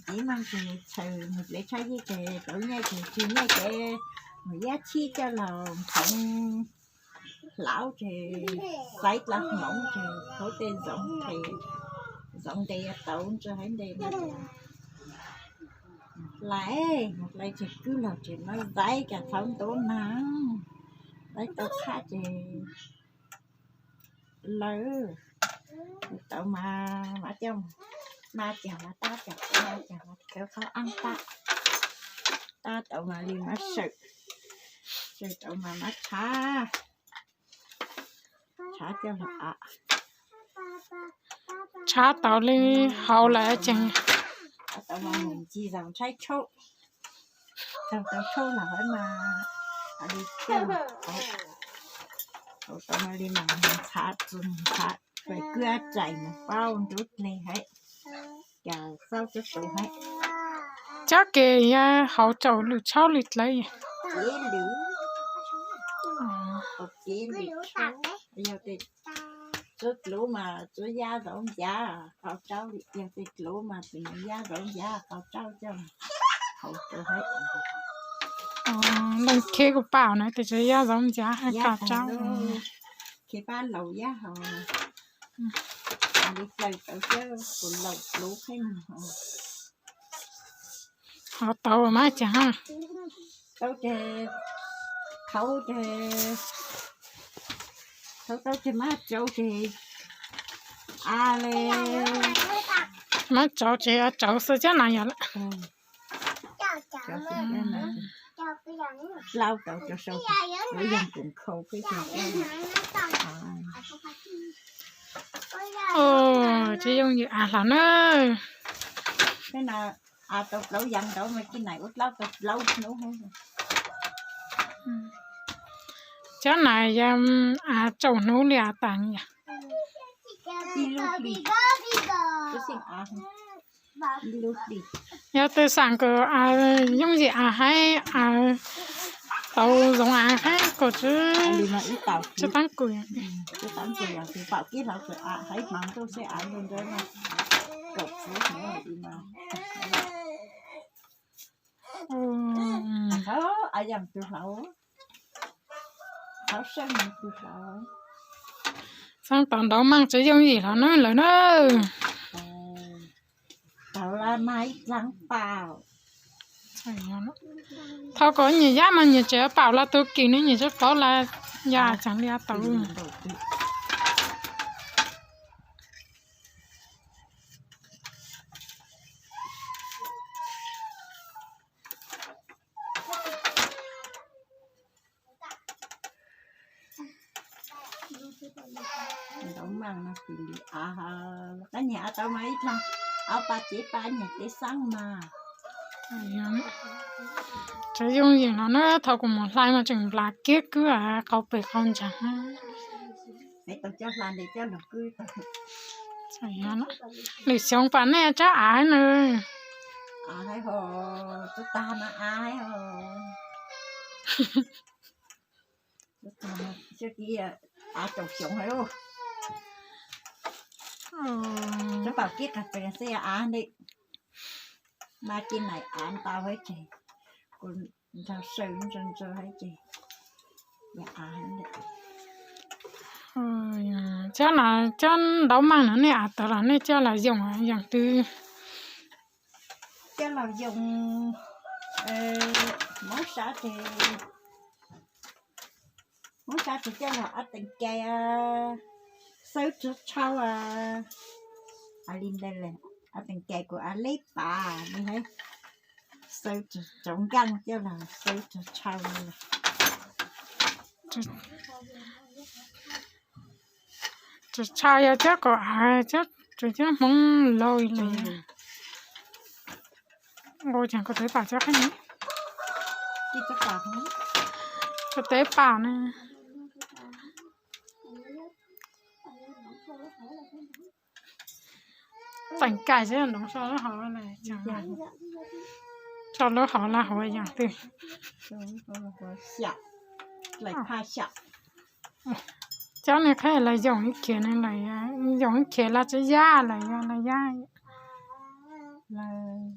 Txiv neej ces txhawm mus hle tshab yij ces tau nyiaj ces tsw nyiaj ces mus yab tshib coj los nthoov hlaub ces xaiv dlawb hmoov ces thaub tej zoov ces zoov ntes tau ntsa haiv ntes no ces hlais, mus hlais ces kwb los ces no xaiv cas thaub ntuav na, xaiv tau tshab ces lawm. Tau mas mas coj mas cag mas tab cag mas cag mas khawb qhov ab tab, tab tau mas li mas sawm, sawm tau mas mas tshav, tshav coj los av. Tshav tau li hauv lawm ces tau mas mus ncig zaum ntshai tshaub, tau tau tshaub los hauv mas li coj hauv, tau mas li mas ntxhav txus ntxhav, fais kwj ab tsaim mus paub nrub dle haiv, cas xaub cov saum haiv. Cov kev yog hauv tsaus lwm tshaub li dlawb. Kev lwm, kev lwm tshaub, yog txuas dluv mas txuas yaj zaub ncav qau tsaub li, yog txuas dluv mas txuas yaj zaub ncav qau tsaub coj hauv rau haiv. Leej khib kuv pam na tes txuas yaj zaub ncav hais qau tsaub. Khib pab laus yaj hauv li plaws tau coj kuv laus dluv qhib mus hauv. Hauv tau mas cas ha. Tau ces, thaub ces, thaub tau ces mas tsau ces a le, mas tsau ces tsau xwb cab na yog lawm. Dlau tau cov sau, lawv yeej kum khau peb ces. Tsis yooj yim av hlo na. Peb no av tau plaub yav ntau mas kij nais ua dlau tau plaub hnub. Cov nais yog av tsaus hnub li av tas yog. Ib lub hlis, ib lub hlis. Yog tus xam kws yooj yim av haib, av tau zoo av haib koj tsis, tsis taab kws. Tsis taab kws yog tus pam kib hlo kws av haib hmav ntuj xwb av ntuj ntuj no kaum txhiab hnub li no. Av yam tus hlauv, hlauv sab tus hlauv. Xaab tau ntaub maaj tsis yooj yim hlo na lawm na. Tau mas ib dlaab paum. Thaum koj nyias yab mas nyias tseem paum los tug kis ne, nyias tsis paub los yog tseem li tau. Ntaub maaj no kws li av, qab nyiam av tau mas ib dlaag, av pas cev pas nyiam cev xaab mas. Tsis yooj yim no na, thaum kuv mus hlais mas tseem nplas kiag kwj qau pem qau ntsaag. Lwm xyoo pam nej tsob av na. Av tag mas av, av tsoom xyoo. Tsob pam kib qas tsees xwb av ne, mas kib nais av ntau hab ces, kuv nrog saw ntsa ntsa hab ces, av. Cov no, cov ntaub maaj no nej av tau los nej coj los yoog, yoog twg? Coj los yoog, Hmoob sab ces, Hmoob sab ces coj los av teem kais, xawb tsuag tshau, av li ntawd lawm, av teem kais kuv av leb pas li hab, xawb tsuag tshau nkaaj coj los xawb tsuag tshau. Tsuag tshau yog cov kaum av, cov, cov Hmoob laug li. Nqus ces kuv tev pam cov qab, kuv tev pam ne. Teem kais xwb, nroo sau lub hauv, sau lub hauv los hauv yog twg? Cov ne qheb los yoog ib khiav ne, yoog ib khiav los tsis yaj los yog los yaj. lawm.